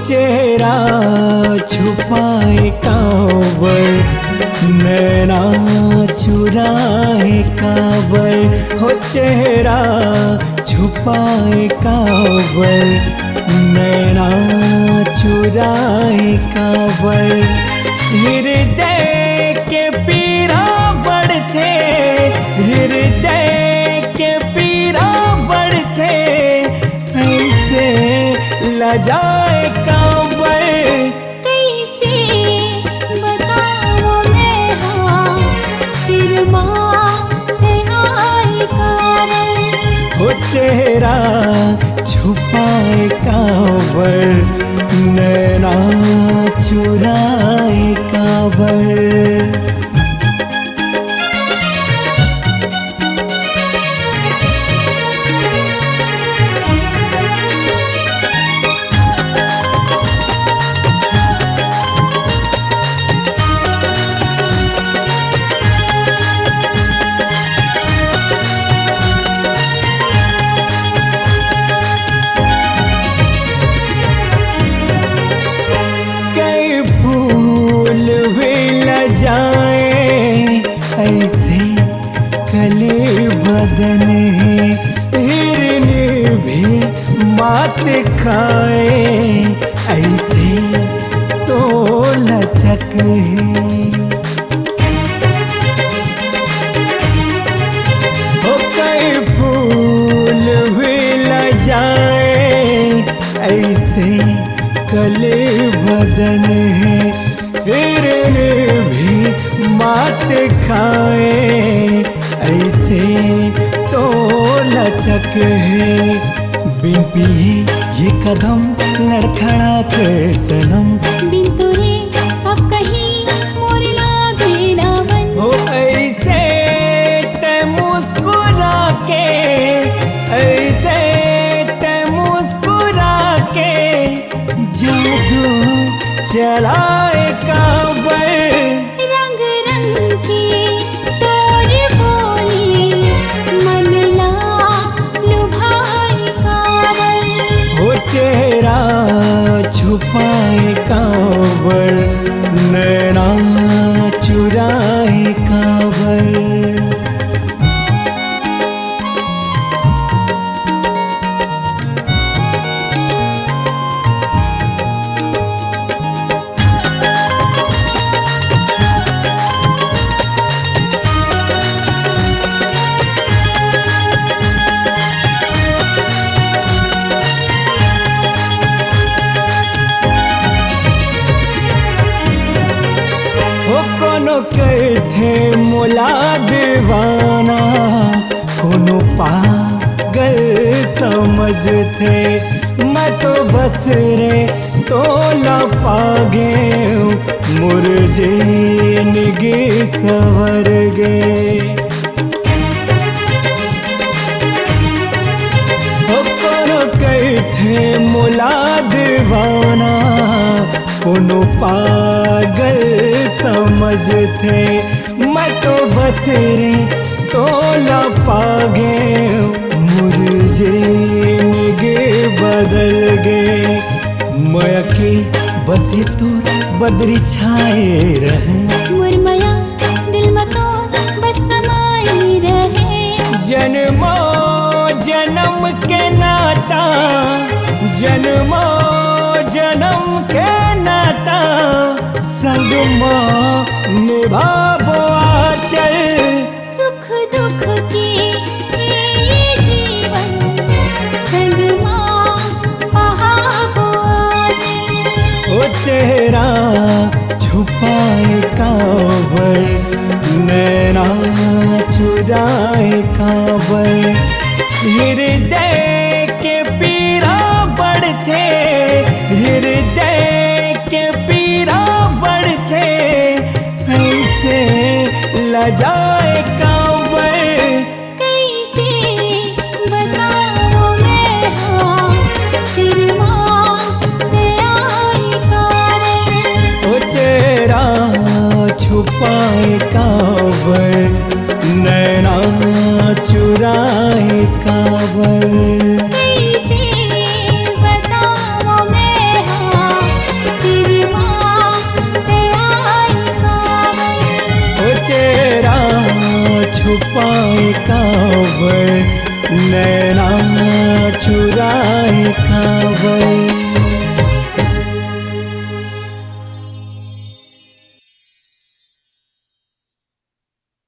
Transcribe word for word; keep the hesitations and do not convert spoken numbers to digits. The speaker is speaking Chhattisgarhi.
चेहरा छुपाए काबर, नैना चुराए काबर, हो चेहरा छुपाए काबर, नैना चुराए काबर। हृदय के पीरा बढ़थे, हृदय के पीरा बढ़थे, ऐसे लजाए काबर। कैसे बताओ मैं हाँ, तेरे माँ ते आए काबर। हो चेहरा छुपाए काबर, नैना चुराए काबर। कई फूल भी लजाए, ऐसे कली बदन हे, हिरनी भी मात खाए, ऐसे तो लचक हे। हो कई फूल भी लजाए, ऐसे कली बदन हे, हिरनी भी मात खाए, ऐसे तो लचक हे। बिन पिए ये कदम लड़खड़ाथे सनम। बिन तोरे अब कहीं मोर लागे ना मन। हो ऐसे ते मुस्कुरा के, ऐसे ते मुस्कुरा के जादू चलाए काबर। रंग रंग की तोर बोली मन ला लुभाए काबर। हो चेहरा छुपाए काबर, नैना चुराए काबर। हो कोनो कहिथे मोला दीवाना, कोनो पागल समझथे। मैं तो बस रे तोला पागेंव, मोर जिनगी संवर गे। हो कोनो कहिथे मोला दीवाना, कोनो पागल समझथे। मैं तो बस रे तोला पागेंव, मोर जिनगी बदल गे। मया के बस ये तोर बदरी छाए रहे। मोर मया दिल म तो बस समाए रहे। जन्मों जन्म के नाता, जन्मों जन्म के नाता, संग म निभाबो आ चल। सुख दुख के ये जीवन संग मा बहाबो आज। ओ चेहरा छुपाए काबर, नैना चुराए काबर। हृदय के पीरा बढ़थे, हृदय के पीरा बढ़थे, ऐसे लजाए काबर। कैसे बताओ मैं हाँ, तेरी माँ ते आए काबर। ओ चेहरा छुपाए काबर, नैना चुराए काबर। कैसे बताओ मैं हाँ, काबर नैना चुराए काबर।